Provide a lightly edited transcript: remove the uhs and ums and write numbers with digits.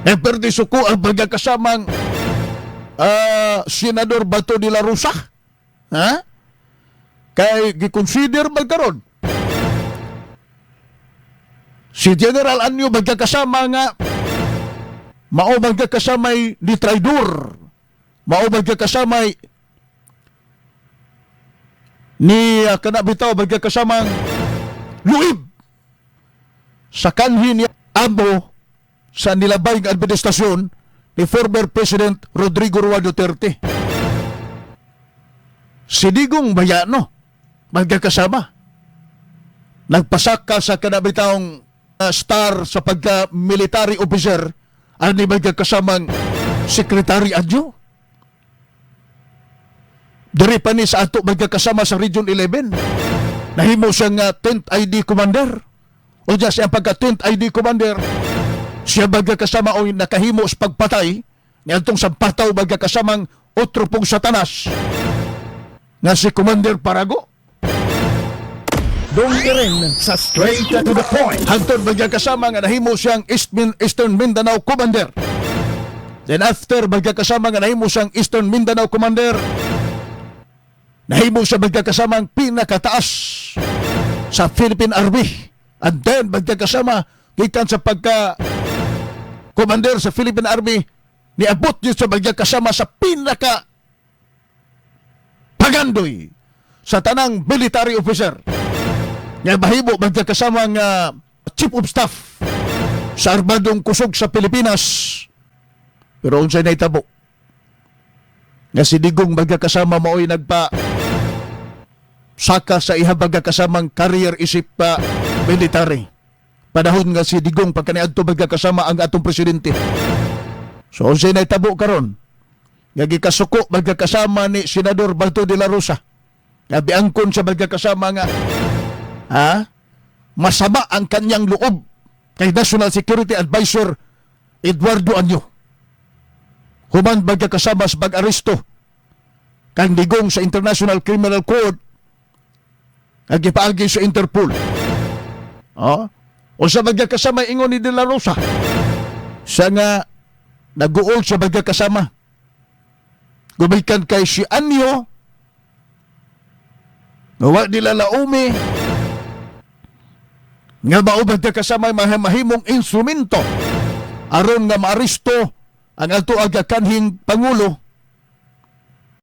Eh, perdi suko ang pagkakasamang Senador Bato de la Rosa. Ha? Kay gi-consider man karon si General Año magkakasama nga mao magkakasamay ni traidor, mao magkakasamay ni kana bitaw magkakasamang luib sa kanhi ni amo sa nilabay nga administrasyon ni former President Rodrigo Roa Duterte. Si Digong Bayano magkakasama nagpasaka sa kanabitawng star sa pagka military officer ani magkakasamang Secretary Año. Diri pa ni sa ato magkakasama sa Region 11, nahimo siyang 10th ID commander. O siya siyang pagka 10th ID commander, siya magkakasama o nakahimo sa pagpatay niadtong sa pataw magkakasamang otro pong satanas nga si Commander Parago. Dong rin sa Straight to the Point. Hangtod magkakasama nga nahimo siyang Eastern Mindanao Commander. Then after magkakasama nga nahimo siyang Eastern Mindanao Commander, nahimo siya magkakasamang pinakataas sa Philippine Army. And then magkakasama gikan sa pagka commander sa Philippine Army, niabot yun sa magkakasama sa pinaka pagandoy sa tanang military officer nga mahimo magkakasama nga chief of staff sa armadong kusog sa Pilipinas. Pero unsay nahitabo? Nga si Digong magkakasama mao'y nagpa saka sa iha magkakasamang career isip pa military. Panahon nga si Digong pagkaniadto magkakasama ang atong presidente. So unsay nahitabo karon? Nga gikasuko magkakasama ni Senador Bato de la Rosa. Nga biangkon sa magkakasama nga ha? Masama ang kanyang loob kay National Security Advisor Eduardo Año. Human magkakasama sa pag-aresto kang Digong sa International Criminal Court ang gipaagi sa Interpol. Oh? O sa magkakasama ingon ni De La Rosa, siya nga nag-uol sa magkakasama. Gumikan kay si Año, nga nila laumi, nga mao magkakasama mahimong instrumento aron nga maaresto ang ato aga kanhing pangulo.